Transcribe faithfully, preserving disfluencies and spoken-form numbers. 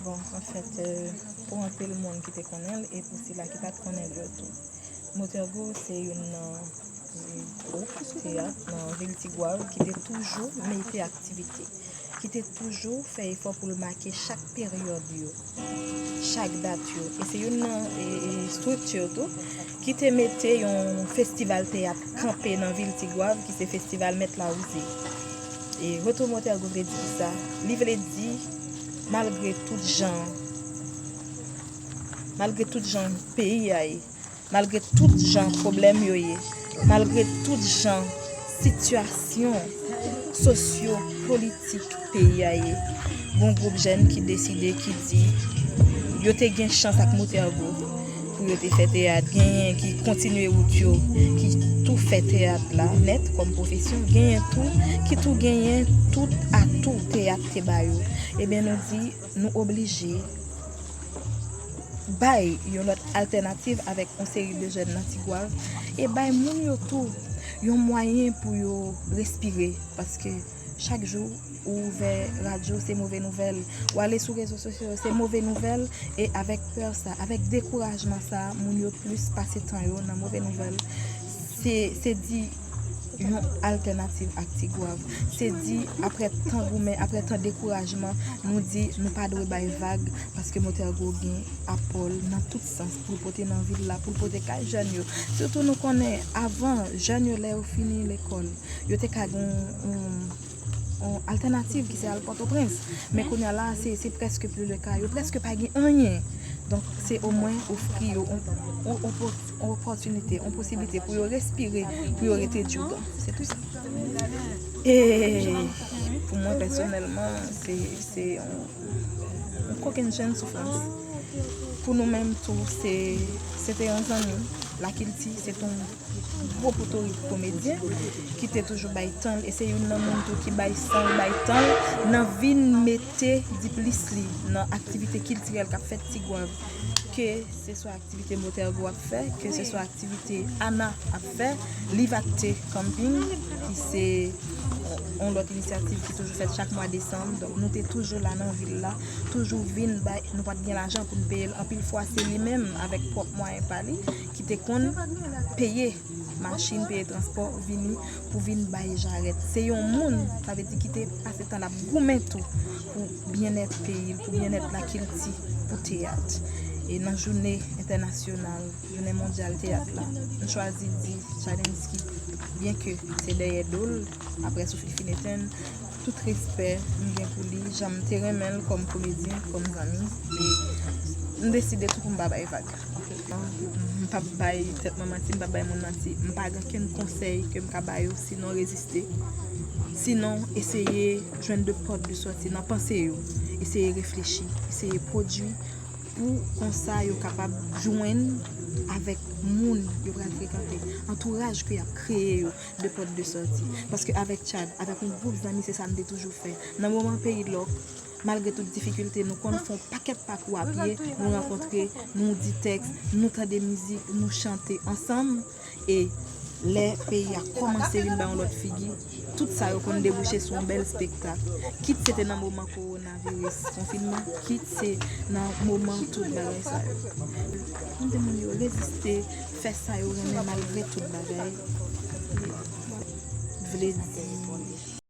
Bon, anfèt, euh, pou anpil moun ki te konnen l e pou sila ki pa t konnen l yo tou. Motègo se youn nan, euh, gwoup teyat nan vil Tigwav ki te toujou mete aktivite, ki te toujou fè efò pou l make chak peryòd yo, chak dat yo. E se youn nan, e, e, estrikti tou ki te mete yon festival teyat kanpe nan vil Tigwav, ki se festival Mèt Lawouze. E Retour Motègo vle di kisa? Li vle di, malgre tout jan, malgre tout jan peyi a ye, malgre tout jan pwoblèm yo ye, malgre tout jan sitiyasyon sosyo-politik peyi a ye, gon gwoup jèn ki deside, ki di yo te gen chans ak Motègo pou yo te fè teyat, genyen ki kontinye wout yo, ki tou fè teyat la nèt kòm pwofesyon, genyen tou ki tou genyen tout atou teyat te ba yo. Ebyen, nou di nou oblije bay yon lòt altènativ avèk yon seri de jèn nan Tigwav e bay moun yo tou yon mwayen pou yo respire, paske chak jou ou ouvè radyo, se move nouvèl, ou ale sou rezo sosyo, se move nouvèl, e avèk pè sa, avèk dekourajman sa, moun yo plis pase tan yo nan move nouvèl. Se, se di yon altènativ ak Tigwav. Se di, apre tan goumen, apre tan dekourajman, nou di nou pa dwe bay vag, paske Motègo gen apò l nan tout sans pou l pote nan vil la, pou l pote kay jèn yo. Sitou nou konnen, avan, jèn yo, lè yo fini lekòl, yo te ka gen yon, yon, yon altènativ ki se al Pòtoprens. Men kounye a la, se, se prèske pli le ka. Yo prèske pa gen anyen. Donk, se omwen ofri yo yon, yon opò-, yon opòtinite, yon posiblite pou yo respire, pou yo rete djougan. Se tou sa. E pou mwen, pèsonèlman, se, se yon, yon kokennchenn soufrans. Pou nou menm tou, se, se te yon zanmi. Lakilti, se te yon gwo potorik komedyen ki te toujou bay tan l, e se youn nan moun tou ki bay san l, bay tan l nan vin mete diplis li nan aktivite kiltirèl k ap fèt Tigwav, ke se swa aktivite Motègo ap fè, ke se swa aktivite Ana ap fè, Livakte Camping, ki se yon lòt inisyativ ki toujou fèt chak mwa desanm. Donk, nou te toujou la nan vil la, toujou vin bay, nou pa t gen lajan pou n peye l. Anpil fwa, se li menm, avèk pwòp mwayen pa li, ki te konn peye machin, peye transpò, vini pou vin bay jarèt. Se yon moun, sa vle di, ki te pase tan l ap goumen tou pou byennèt peyi l, pou byennèt lakilti, pou teyat. E nan jounen entènasyonal, jounen mondyal teyat la, m chwazi di Chadensky, byenke se dèyè do l, apre souf li fin etenn, tout respè m gen pou li, jan m te renmen l kòm komedyen, kòm zanmi, e m deside tou pou m pa bay vag. M p ap bay tèt mwen manti, m p ap bay moun manti. M pa gen okenn konsèy ke m ka ba yo, sinon reziste. Sinon, eseye jwenn de pòt de sòti nan panse yo. Eseye reflechi, eseye pwodui pou konsa yo kapab jwenn avèk moun yo pral frekante, antouraj ke y ap kreye yo de pòt de sòti. Paske avèk Chad, avèk yon gwoup zanmi, se sa n te toujou fè. Nan moman peyi lòk, malgre tout difikilte, nou konn fè yon pakèt pakou a pye, nou rankontre, nou di tèks, nou tande mizik, nou chante ansanm. E lè peyi a kòmanse vin bay yon lòt figi, tout sa yo konn debouche sou yon bèl espektak. Kit se te nan moman kowonaviris, konfinman, kit se nan moman tout bagay sa yo. M di moun yo reziste, fè sa yo renmen malgre tout bagay. Vle di,